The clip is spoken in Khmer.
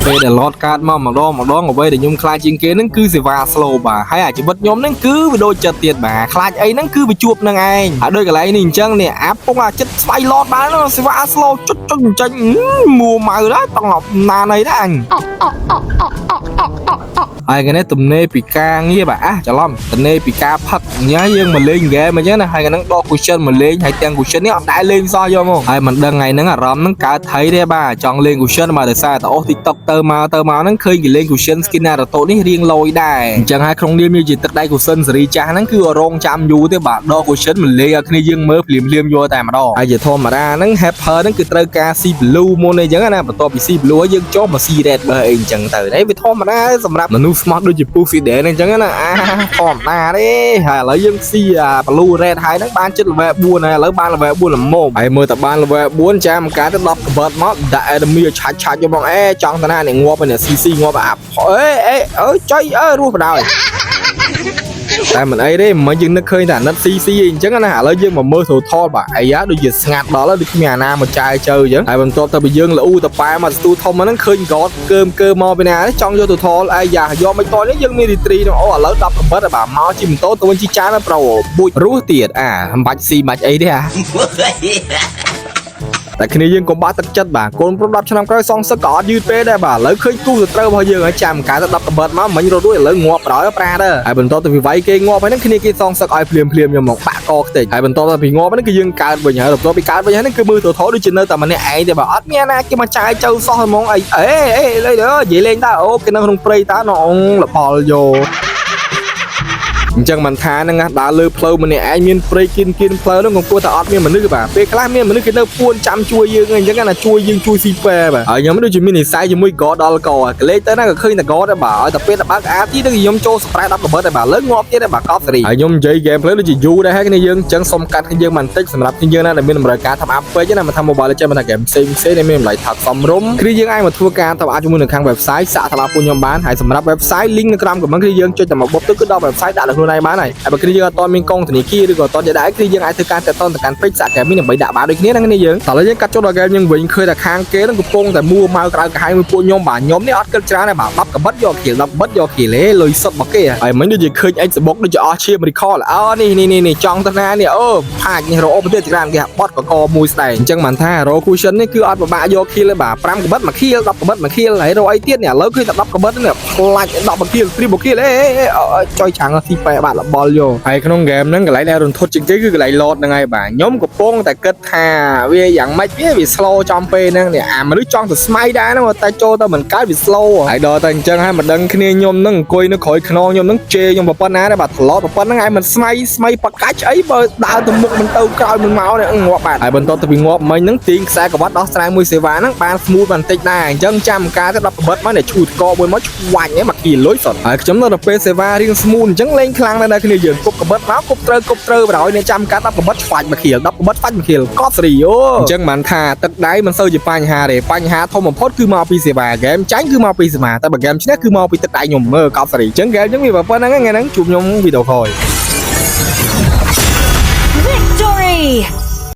ពេលដែល Lord កើតមកម្ដងម្ដងអ្វីដែលខ្ញុំខ្លាចជាងគេហ្នឹងគឺសេវា slow បាទហើយអាជីវិតខ្ញុំហ្នឹងគឺវាដូចចិត្តទៀតបាទខ្លាចអីហ្នឹងគឺវាជួបនឹងឯងហើយដូចកន្លែងនេះអញ្ចឹងនេះអាពងអាចិត្តស្វ័យ Lord បានសេវា slow ចុចចុចចេញមួម៉ៅដែរតង់ណាណីដែរអញហើយថ្ងៃនេះទំនេរពីការងារបាទអាច្រឡំទំនេរពីការផឹកញ៉ាយើងមកលេងហ្គេមអញ្ចឹងណាហើយថ្ងៃហ្នឹងដក cushion មកលេងហើយទាំង cushion នេះអត់ដែលលេងសោះយកមកហើយមិនដឹងថ្ងៃហ្នឹងអារម្មណ៍ហ្នឹងកើតថៃទេបាទចង់លេង cushion មកដោយសារតែអូស TikTok ទៅមកទៅមកហ្នឹងឃើញគេលេង cushion skin Naruto នេះរៀងលយដែរអញ្ចឹងហើយក្នុងនាមយើងជាទឹកដៃ cushion សេរីចាស់ហ្នឹងគឺអរងចាំយូរទេបាទដក cushion មកលេងឲ្យគ្នាយើងមើលភ្លាមភ្លាមយកតែម្ដងហើយជាធម្មតាហ្នឹង Hyper ហ្នឹងគឺត្រូវការ ស៊ី blue មុនអីចឹងណាបន្ទាប់ពី ស៊ី blue ហើយយើងចុះមក ស៊ី red បើអីអញ្ចឹងទៅហើយវាធម្មតាសម្រាប់មនុស្សស្មោះដូចជាពូស៊ីដែនអញ្ចឹងណាអាធម្មតាទេហើយឥឡូវយើងស៊ីអា blue red ហើយហ្នឹងបានចិត្ត level 4ហើយឥឡូវបាន level 4ល្មមហើយមើលតែបាន level 4ចាំការទៅ10កបិតមកដាក់ enemy ឲ្យឆាច់ឆាច់យកមកអេចង់តាណានេះងាប់ហើយនេះស៊ីស៊ីងាប់អាអេអេអើយចុយអើរស់បណ្ដោយតែមិនអីទេមិនយើងនឹកឃើញតែអាណិតស៊ីស៊ីអីអញ្ចឹងណាឥឡូវយើងមកមើល total បាទអាយ៉ាដូចជាស្ងាត់ដល់ហើយដូចគ្មានអាណាមកចាយជើអញ្ចឹងហើយបន្ទាប់ទៅពីយើងលូទៅប៉ែមកស្ទូធំហ្នឹងឃើញកតកើមកើមមកពីណាចង់យក total អាយ៉ាយកមិនតនេះយើងមាន retri នោះអូឥឡូវ10កម្រិតបាទមកជិះម៉ូតូទៅវិញជិះចានប្រូបួចរស់ទៀតអាមិនបាច់ស៊ីមិនបាច់អីទេអា តែគ្នាយើងកុំបាក់ទឹកចិត្តបាទកូនព្រម10ឆ្នាំក្រោយសងសឹកក៏អត់យឺតពេកដែរបាទឥឡូវឃើញគូសត្រូវរបស់យើងហើយចាំកាទៅ10កបិតមកមិញរត់រួចឥឡូវងាប់បណ្ដោយប្រាដែរហើយបន្ទាប់ទៅពីវាយគេងាប់ហើយហ្នឹងគ្នាគេសងសឹកឲ្យភ្លាមភ្លាមយកមកបាក់កខ្ទេចហើយបន្ទាប់ទៅពីងាប់ហ្នឹងគឺយើងកើតវិញហើយបន្ទាប់ពីកើតវិញហើយហ្នឹងគឺមើលទៅថោដូចជានៅតែម្នាក់ឯងទេបាទអត់មានណាគេមកចាយចៅសោះហ្មងអីអេអេលេនិយាយលេងតើអូគេនៅក្នុងព្រៃតើនងលផលយោអញ្ចឹងមិនថាហ្នឹងណាដើរលើផ្លូវម្នាក់ឯងមានព្រៃគៀនគៀនផ្លូវហ្នឹងក៏គួរតែអត់មានមនុស្សបាទពេលខ្លះមានមនុស្សគេនៅពួនចាំជួយយើងអញ្ចឹងណាជួយយើងជួយស៊ីពែបាទហើយខ្ញុំដូចជាមាននិស្ស័យជាមួយកដល់កកលេចទៅណាក៏ឃើញតែកដែរបាទឲ្យតែពេលតែបើកអាទីទៅខ្ញុំចូលស្ប្រែ10កបិតដែរបាទលើងាប់ទៀតដែរបាទកប់សេរីហើយខ្ញុំនិយាយ game play ដូចជាយូរដែរហើយគ្នាយើងអញ្ចឹងសុំកាត់គ្នាយើងបន្តិចសម្រាប់គ្នាយើងណាដែលមានតម្រូវការធ្វើ app ពេកណាមកថា Mobile Legends មកថា game ផ្សេងផ្សេងដែលមានតម្លៃថោកសមរម្យគ្នាយើងអាចមកធ្វើការធ្វើ app ជាមួយនៅខាង website សាកធ្វើ app ពួកខ្ញុំបានហើយសម្រាប់ website link នៅក្រោម comment គ្នាយើងចុចតែមកបុបទៅគឺដល់ website ដាក់លើខ្លួនឯងបានហើយហើយបើគ្នាយើងអត់ទាន់មានកងធនាគារឬក៏អត់ទាន់ដែរគ្នាយើងអាចធ្វើការតាក់ទងទៅកាន់ page សាក gaming ដើម្បីដាក់បានដូចគ្នាណាគ្នាយើងតោះឥឡូវយើងកាត់ចូលដល់ game យើងវិញឃើញតែខាងគេនឹងកំពុងតែមួម៉ៅក្រៅក្រហាយមួយពួកខ្ញុំបាទខ្ញុំនេះអត់គិតច្រើនទេបាទ10កបិតយកខៀល10កបិតយកខៀលទេលុយសុតរបស់គេហើយមិញដូចជាឃើញ Xbox ដូចជាអស់ឈាម recall អូនេះនេះនេះចង់ទៅណានេះអូផាច់នេះរកប្រទេសច្រើនគេបត់កកមួយស្ដែងអញ្ចឹងបានថារក cushion នេះគឺអត់ពិបាកយក kill ទេបាទ5កបិត1 kill 10កបិត1 kill ហើយរកអីទៀតនេះឥឡូវឃើញតែ10កបិតនេះផ្លាច់10 kill triple kill អេអេចុយឆាំងស៊ីប៉ែបាទលបលយកហើយក្នុង game ហ្នឹងកន្លែងដែលរន្ធត់ជាងគេគឺកន្លែង Lord ហ្នឹងហើយបាទខ្ញុំកំពុងតែគិតថាវាយ៉ាងម៉េចវាវា slow ចំពេលហ្នឹងនេះអាមនុស្សចង់ទៅស្មៃដែរហ្នឹងតែចូលទៅមិនកើតវា slow ហើយដល់តែអញ្ចឹងហើយមិនដឹងគ្នាខ្ញុំហ្នឹងអង្គុយនៅក្រោយខ្នងខ្ញុំហ្នឹងជេរខ្ញុំប៉ុណ្ណាដែរបាទត្រឡប់ប៉ុណ្ណឹងហើយមិនស្មៃស្មៃបកាច់អីបើដើរទៅមុខមិនទៅក្រោយមិនមកនេះងាប់បាទហើយបន្ទាប់ទៅពីងាប់មិញហ្នឹងទាញខ្សែក្រវ៉ាត់ដោះស្រាយមួយសេវាហ្នឹងបាន smooth បន្តិចដែរអញ្ចឹងចាំការទៅ10កបិតមកនេះឈូតកមួយមកឆ្វាញ់ហ្នឹងមកគីលុយសុតហើយខ្ញុំនៅដល់ពេលសេវារៀង smooth អញ្ចឹងលេងខ្លាំងដែរគ្នាយើងគប់កបិតមកគប់ត្រូវគប់ត្រូវបណ្ដោយនេះចាំការ10កបិតឆ្វាច់មកខៀល10កបិតឆ្វាច់មកខៀលកប់សេរីអូអញ្ចឹងបានថាទឹកដៃមិនសូវជាបញ្ហាទេបញ្ហាធំបំផុតគឺមកពីសេវាហ្គេមចាញ់គឺមកពីសេវាតែបើហ្គេមឈ្នះគឺមកពីទឹកដៃខ្ញុំមើលកប់សេរីអញ្ចឹងហ្គេមអញ្ចឹងវាប៉ុណ្្នឹងថ្ងៃហ្នឹងជួបខ្ញុំវីដេអូក្រោយ Victory!